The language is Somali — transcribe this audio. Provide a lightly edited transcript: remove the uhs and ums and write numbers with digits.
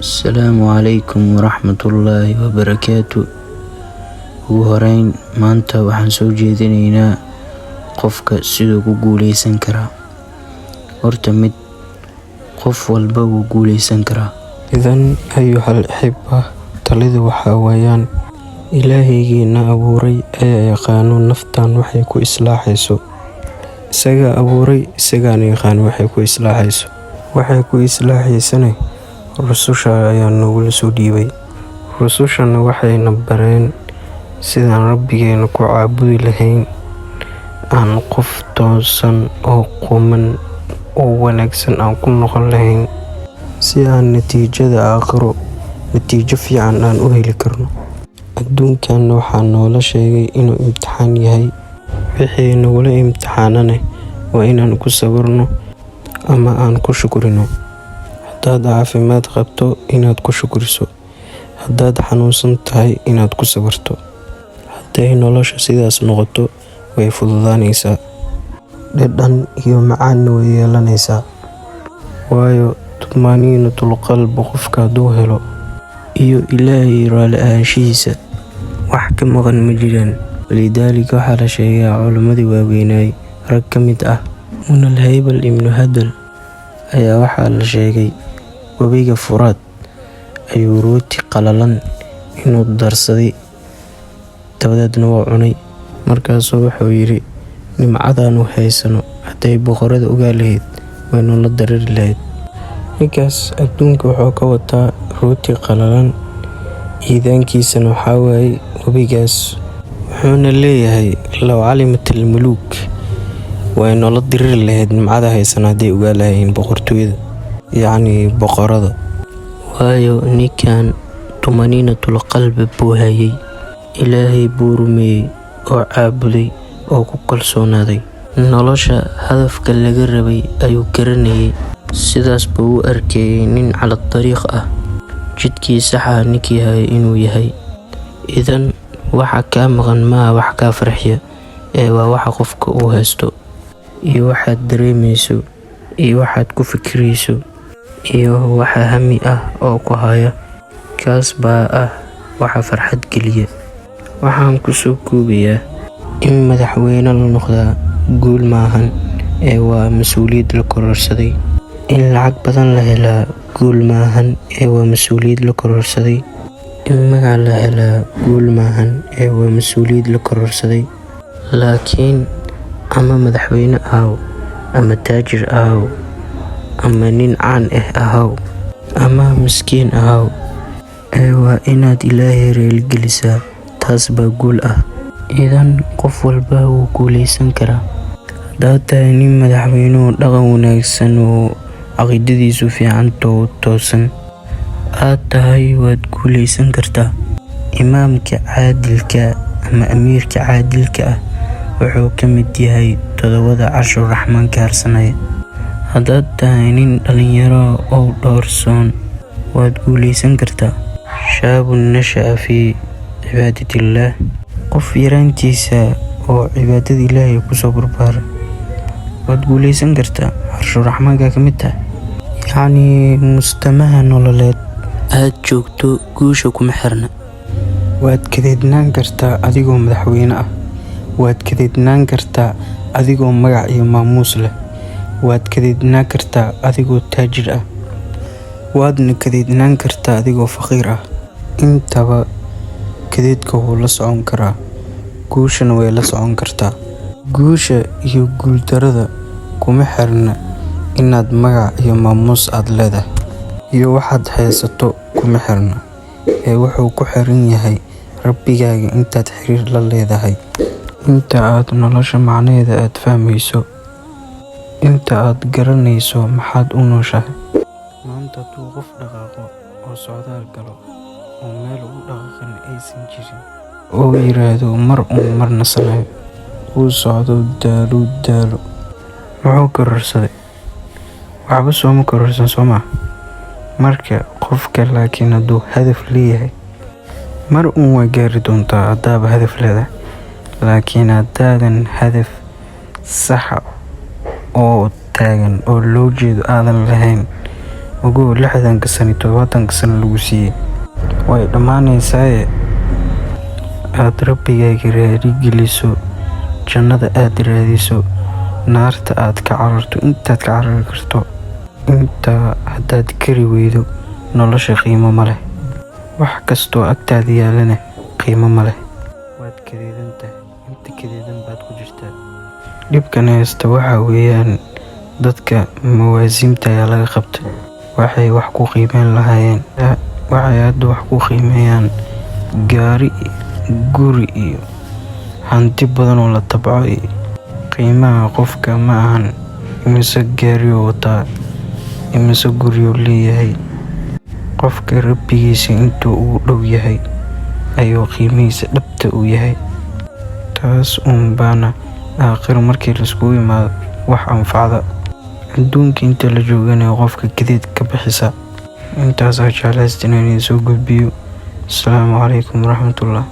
Asalaamu calaykum waraxmatullaahi wabarakaatu. Ugu horeyn, maanta waxaan soo jeedinaynaa qofka siduu ku guuleysan karaa. Horta mid, qof walba wuu guuleysan karaa. Idan أيها الأحبة, taladu waxaa weeyaan, Ilaahaygiina abuuray ayaa yaqaano naftan waxay ku islaaxayso. Isagaa abuuray, isagaana yaqaan waxay ku islaaxayso. Waxay ku islaaxaysana rususha ayaa noogula soo dhiibay. Rusushana waxayna bareen sidaan Rabbigeena ku caabudi lahayn, aan qof toosan oo quman oo wanaagsan aan ku noqon lahayn, si aan natiijada aakhiro natiijo fiican aan u heli karno. Adduunkan waxaa noola sheegay inuu imtixaan yahay. Wixii nagula imtixaanane waa inaan ku sabarno ama aan ku shukrino. Haddaad caafimaad qabto, inaad ku shukriso. Haddaad xanuunsan tahay, inaad ku sabarto. Hadday nolosha sidaas noqoto, way fududaanaysaa. Dhadhan iyo macaanna way yeelanaysaa. Waayo, طمأنينة القلب qofka hadduu helo iyo Ilaahay raali ahaanshihiisa, wax ka maqan ma jiraan. ولذلك waxaa la sheegaa culimmadii waaweynaay rag ka mid ah, Munal Ibnu Hadal, ayaa waxaa la sheegay webiga Furaad ayuu rooti qalalan inuu darsaday, dabadeedna wuu cunay. Markaasuu wuxuu yiri, nimcadaanu haysano hadday boqorada ogaa lahayd, way noola darari lahayd. Ninkaas adduunka wuxuu ka wataa rooti qalalan, iidaankiisana waxaa waaye webigaas. Wuxuuna leeyahay, لو علمت الملوك, way noola diriri lahayd nimcada haysano hadday ogaa lahaayeen boqortooyada, yacni boqorada. Waayo, ninkan طمأنينة القلب buu hayay. Ilaahay buu rumeeyey oo caabuday oo ku kalsoonaaday. Nolosha hadafka laga rabay ayuu garanayay. Sidaas buu u arkayay nin على الطريق ah, jidkii saxa ninkii hayay inuu yahay. Idan, waxa kaa maqan maaha wax kaa farxiya, ee waa waxa qofka uu haysto, iyo waxaad dareemayso, iyo waxaad ku fikirayso, iyo waxa hami ah oo ku haya. Kaas baa ah waxa farxad geliya. Waxaan ku soo koobayaa, in madaxweyne la noqdaa guul maahan, ee waa mas'uuliyad la kororsaday. In lacag badan la helaa guul maahan, ee waa mas'uuliyad la kororsaday. In magac la helaa guul maahan, ee waa mas'uuliyad la kororsaday. Laakiin ama madaxweyne ahaw, ama taajir ahaw, ama nin caan ah ahaw, ama miskiin ahaw, ee waa inaad Ilaahay raali gelisaa. Taas baa guul ah. Idan, qof walba wuu guuleysan karaa. Haddaad tahay nin madaxweyne oo dhaqan wanaagsan oo caqiidadiisu fiican oo toosan aad tahay, waad guuleysan kartaa. Imaamka caadilka ama amiirka caadilka ah wuxuu ka mid yahay toddobada Carshul Raxmaanka harsanaya. Haddaad tahay nin dhalinyaro oo dhowrsoon, waad guuleysan kartaa. شاب نشأ في عبادة الله, qof yaraantiisa oo cibaadada Ilaahay kusoo barbaaray, waad guuleysan kartaa. Carshul Raxmaanka ka mid tahay. Yacni, mustamaha nololeed aad joogto guusha kuma xirna. Waad kadeednaan kartaa adigoo madaxweyne ah. Waad kadeednaan kartaa adigoo magac iyo maamuus leh. Waad kadeednaan kartaa adigoo taajir ah. Waadna kadeednaan kartaa adigoo faqiir ah. Intaba kadeedka wuu la socon karaa, guushana way la socon kartaa. Guusha iyo guuldarrada kuma xirna inaad magac iyo maamuus aad leedahay iyo waxaad haysato kuma xirna, ee wuxuu ku xiran yahay Rabbigaaga intaad xiriir la leedahay, inta aad nolosha macnaheeda aad fahmayso, inta aad garanayso maxaad u nooshahay. Maanta hadduu qof dhaqaaqo oo socdaal galo oo meel uu u dhaqaaqana aysan jirin, oo yiraahdo mar uun mar nasanayo, uu socdo, daalo daalo, muxuu kororsaday? Waxba sooma kororsan, soo ma? Marka qofka laakiin hadduu hadaf leeyahay, mar uun waa gaari doontaa haddaaba hadaf leedahay. Laakiin haddaadan hadaf saxa oo taagan oo loo jeedo aadan lahayn, Ogow, 60-ka sano iyo 70-ka sano lagu siiyey way dhammaanaysaaye, aad Rabbigaaga raali geliso, jannada aad raadiso, naarta aad ka cararto intaad ka carari karto. Intaa haddaad kari weydo, nolosha qiimo ma leh. Wax kastoo agtaada yaalana qiimo ma leh. Waad kadeedan tahay, inta kadeedan baad ku jirtaa. Dhibkan haysta waxa weeyaan dadka mawaasiinta ayaa laga qabtay. Waxay wax ku qiimeyn lahaayeen, waxay hadda wax ku qiimeeyaan gaari, guri iyo hanti badan oo la tabco. Iyo qiimaha qofka ma ahan imise gaariyuu wataa, imise guryuu leeyahay. Qofka Rabbigiisa intuu ugu dhow yahay ayuu qiimihiisa dhabta u yahay. Taas uun baana aakhiro markii la iskugu imaado wax anfacda. Adduunka inta la joogana qofka kadeed ka bixisa. Intaasaa jeclaysta inaan idin soo gudbiyo. Asalaamu calaykum waraxmatullah.